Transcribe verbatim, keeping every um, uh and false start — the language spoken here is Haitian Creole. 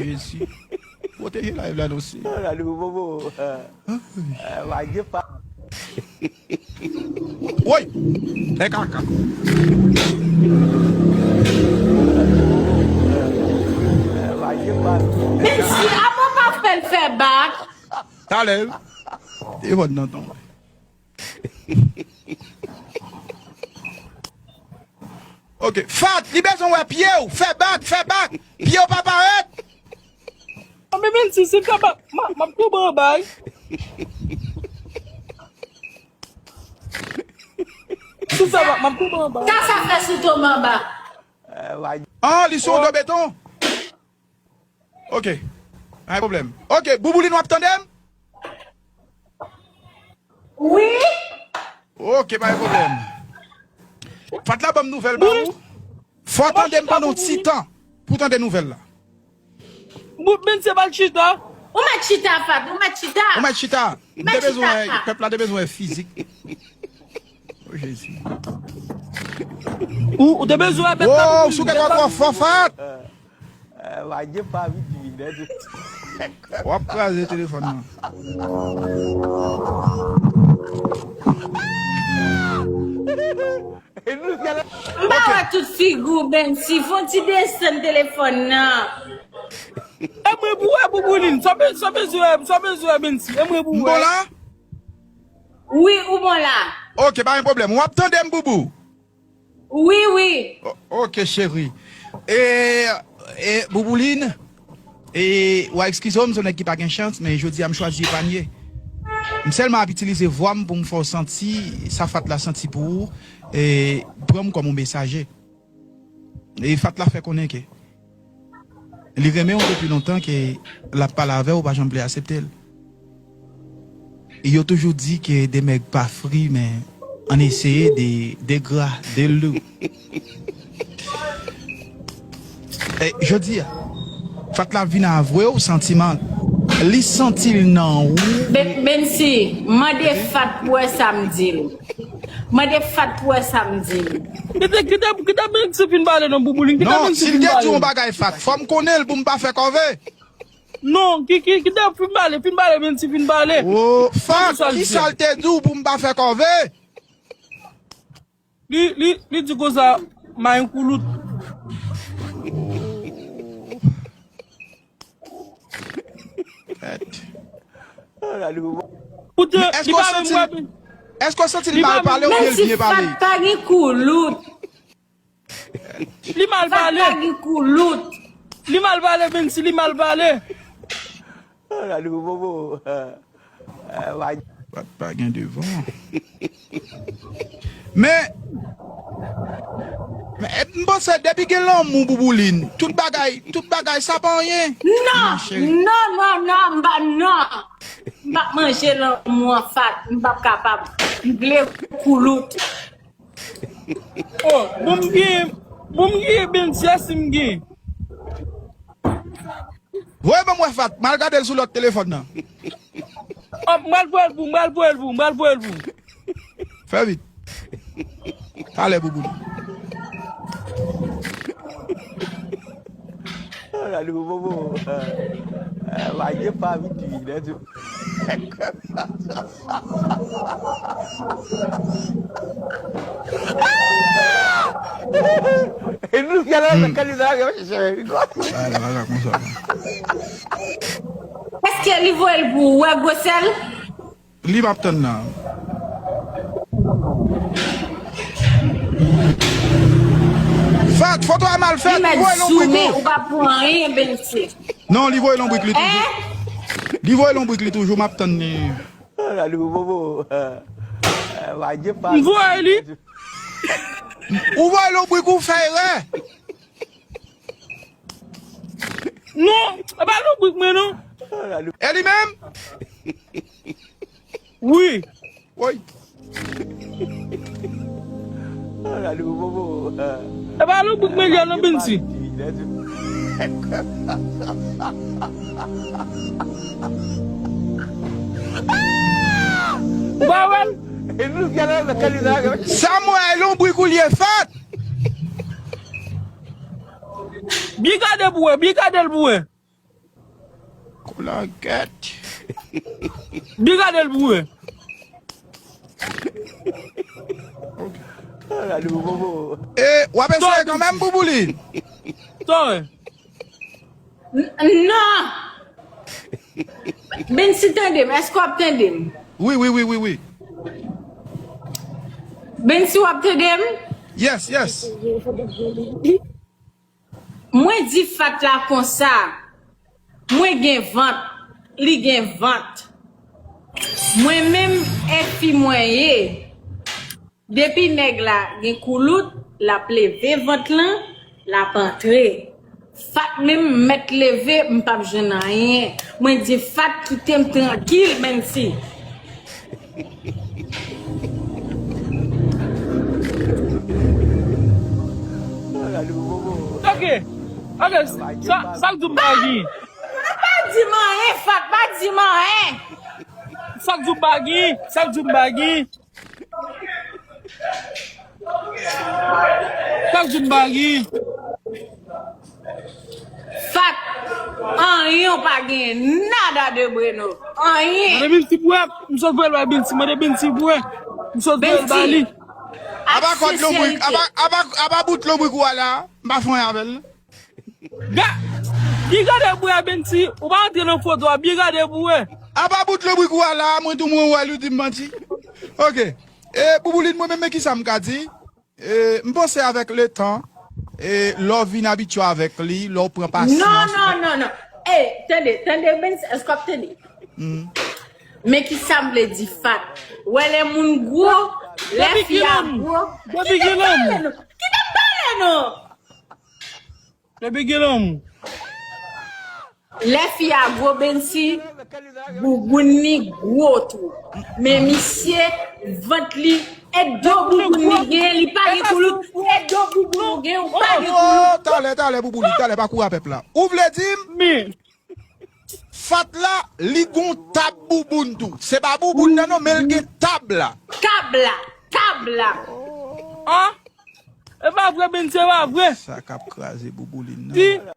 Jezi. Pwoteje live la non, Senyè. Woy! E kaka. Menm si avan pa fè l fè bak. Talè. Telefòn nan tonbe. Ok. Fat, li bezwen wè pye w. Fè bak, fè bak. Pye w pa parèt. Anben menm si se kaba, m ap tonbe anba wi. Si sa va, m ap tonbe anba. Sa sa fè si w tonbe anba? Ah, li sou yon do beton. Ok. Pa gen pwoblèm. Ok, Bouboulin w ap tande m? Wi. Ok, pa gen pwoblèm. Fat la ban m nouvèl ba ou. Fò w tande m pandan yon ti tan pou w tande nouvèl la. Bout men se pa l chita. Ou mèt chita Fat, ou mèt chita. Ou mèt chita. M te bezwen, pèp la te bezwen fizik. O Jezi. Ou te bezwen pèp la. Wow, sou kèk twò fò Fat. Wadye pa vit vide tou. W ap kraze telefòn nan. M pa wè tout figi w Bensi, fon ti desann telefòn nan. E mwen pou wè Bouboulin, sa bezwen, sa bezwen Bensi, e mwen pou wè. M bon la? Wi, ou bon la. Ok, pa gen pwoblèm. W ap tande m, Boubou? Wi, wi. Ok, cheri. E, e Bouboulin, e, w a eskize w, m se yon nèg ki pa gen chans, men jodi a m chwazi epanye. M sèlman ap itilize vwa m pou m fè w santi sa Fat la santi pou ou, e pran m kòm yon mesaje. E Fat la fè konnen ke li renmen w depi lontan, ke l ap pale avè w, ou pa janm vle aksepte l. Yo toujou di ke de mèg pa fri, men ann eseye de, de gra, de lou. E, jodi a, Fat la vin avwe w santiman li santi l nan ou. Bensi, mande Fat pou wè sa m di l. Mande Fat pou wè sa m di l. Kite, kite, kite Bensi fin pale non, Bouboulin. Kite Bensi fin pale. Non, si l te di yon bagay Fat, fò m konnen l pou m pa fè kòve. Non, ki, ki, kite fin pale, fin pale, Bensi fin pale. Oh, Fat, kisa l te di w pou m pa fè kòve? Li, li, li di konsa, may koulout. Koute, li pa menm wè. Èske w santi l mal pale oubyen l byen pale? Menm si Fat pa gen koulout. Li mal pale. Fat pa gen koulout. Li mal pale, Bensi, li mal pale. Fat pa gen devan. Men, men, m panse depi gen lanmou Bouboulin, tout bagay, tout bagay sa pa anyen. Non, non, non, non, m pa, non. M p ap manje lanmou an Fat, m p ap kapab. M vle koulout. Oh, bon m gen, bon m gen Bensi a si m gen. Voye ban m wè Fat, m al gade l sou lòt telefòn nan. Oh, m pral voye l pou, m pral voye l pou, m pral voye l pou. Fè vit. Talè Bouboulin. Gade pou bobo. Wadye pa vit vide tou. E nou fè la nan kanizay yo chèchè rigò. Ala bagay konsa. Èske li voye l pou ou wè gwosè l? Li m ap tann la. Fat, foto a mal fèt, li voye lonbrik ou. Ou pa pou anyen, Bensi. Non, li voye lonbrik li toujou. Li voye lonbrik li toujou, m ap tann li. M voye li. Ou voye lonbrik ou fè erè. Non, e pa lonbrik mwen non. E li menm? Wi. Woy. E pa lonbrik mwen li a non Bensi. Ou pa wè l? Sa mwen e lonbrik ou li ye Fat. Byen gade pou wè, byen gade l pou wè. Kolangèt. Byen gade l pou wè. E, w ap eseye kanmenm, Bouboulin? Sa w wè? N-, non! Bensi, tande m. Èske w ap tande m? Wi, wi, wi, wi, wi. Bensi, w ap tande m? Yes, yes. Mwen di Fat la konsa, mwen gen vant, li gen vant. Mwen menm, e fi mwen ye. Depi nèg la gen koulout, l ap leve vant lan, l ap antre. Fat menm mèt leve, m p ap jwenn anyen. Mwen di Fat kite m trankil, Bensi. Ok, ok, sa, sa k di w m pa gen? Pa di m anyen, Fat, pa di m anyen. Sa k di w m pa gen? Sa k di w m pa gen? Sa k di w m pa gen? Fat, anyen w pa gen, nada de bueno, anyen. Mande Bensi pou wè, m sot voye l bay Bensi, mande Bensi pou wè, m sot voye l ba li. Apa kòd lonbrik, apa, apa, apa bout lonbrik ou a la, m pa fè anyen avè l. Ga-, byen gade pou wè Bensi, ou pa antre nan foto a, byen gade pou wè. Apa bout lonbrik ou a la, mwen tou mwen wè l, ou di m manti. Ok. E, Bouboulin, mwen menm, men kisa m ka di? E, m panse avèk letan, e, lè w vin abitye avèk li, lè w pran pasyans. Non, non, non, non. E, tande, tande, Bensi, èske w ap tande? Men kisa m vle di, Fat. Wè lè moun gwo, lè fi a gwo. Kite m pale non. Kite m pale non. Depi gen lanmou. Lè fi a gwo, Bensi, bouboun li gwo tou. Men misye, vant li, e do bouboun li gen, li pa gen koulout, e do bouboun ou gen, ou pa gen koulout. Oh, talè, talè, Bouboulin, talè, pa kouri a pèp la. Ou vle di m, Fat la, li gon tab bouboun tou. Se pa bouboun nan non, men l gen tab la. Tab la, tab la. Ah, e pa vre, Bensi, e pa vre. Sa k ap kraze Bouboulin nan. Di,